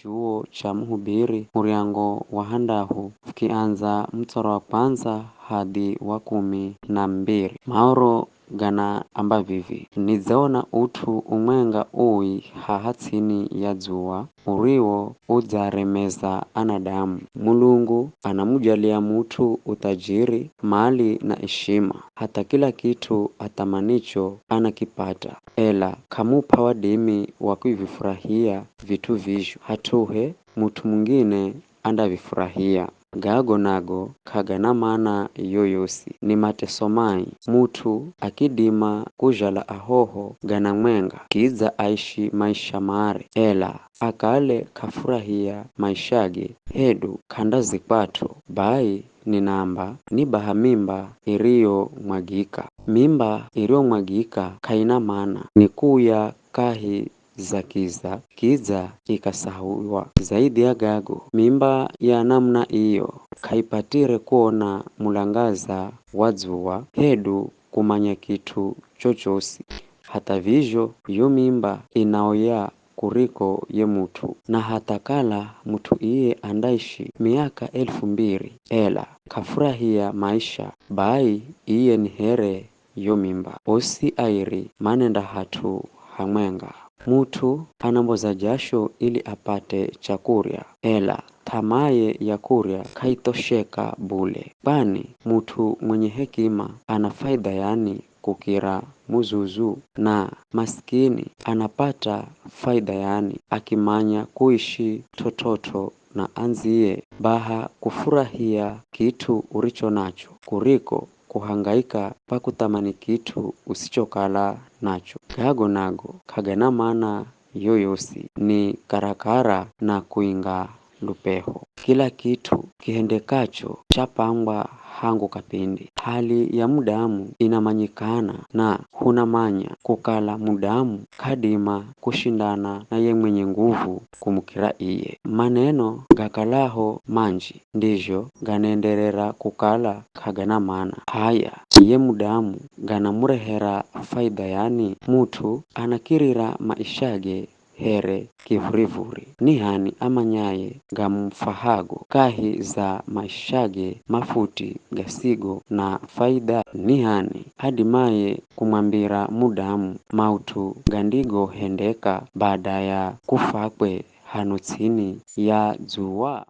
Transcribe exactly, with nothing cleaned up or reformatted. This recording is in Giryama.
chuo cha muhubiri muryango wa handahu, fukiandza mutsoro wa kwandza hadi wa kumi na mbiri. Maoro ganaamba vivi, "Nidzaona ut'u umwenga ui haha ts'ini ya dzuwa, uriwo udzaremeza anadamu. Mulungu anamujalia mut'u uthajiri, mali na ishima, hatha kila kit'u athamanicho anakipata, ela k'amup'a wadimi wa kuvifurahia vit'u vizho, hat'uhe mut'u mungine andavifurahia. Gago nago k'agana mana yoyosi, ni mateso mai. Mut'u akidima kuzhala ahoho gana mwenga, kidza aishi maisha mare, ela akale k'afurahia maishage, hedu k'andazikwat'o, bai ninaamba ni baha mimba iriyomwagika. Mimba iriyomwagika k'aina mana, ni kuya kahi za kiza, kidza ikasahuwa. Zaidi ya gago, mimba ya namuna iyo k'aipatire kuona mulangaza wa dzuwa, hedu kumanya kit'u chochosi. Hatha vizho, yo mimba inaoya kuriko ye mut'u, na hatha kala mut'u iye andaishi miaka elfu mbiri, ela k'afurahia maisha, bai iye ni here yo mimba. Osi airi manenda hat'u hamwenga. Mut'u anamboza jasho ili apate chakurya, ela th'amaye ya kurya k'aithosheka bule. Kwani mut'u mwenye hekima ana faidha yani kukira muzuzu? Na masikini anapata faidha yani akimanya kuishi t'ot'ot'o na andziye? Baha kufurahia kit'u uricho nacho, kuriko kuhangaika kwa kuthamani kit'u usichokala nacho. Gago nago k'agana mana yoyosi, ni karakara na kuinga lupeho. Kila kit'u kihendekacho chapangwa hangu kapindi. Hali ya mudamu inamanyikana, na hunamanya kukala mudamu k'adima kushindana na ye mwenye nguvu kumukira iye. Maneno gakalaho manji, ndizho ganenderera kukala k'agana mana. H'aya, ye mudamu ganamurehera faidha yani? Mut'u anakirira maishage here kivurivuri. Ni h'ani amanyaye gamufahago kahi za maishage mafuti gasigo na faidha? Ni h'ani adimaye kumwambira mudamu maut'u gandigohendeka bada ya kufakwe hano ts'ini ya dzuwa?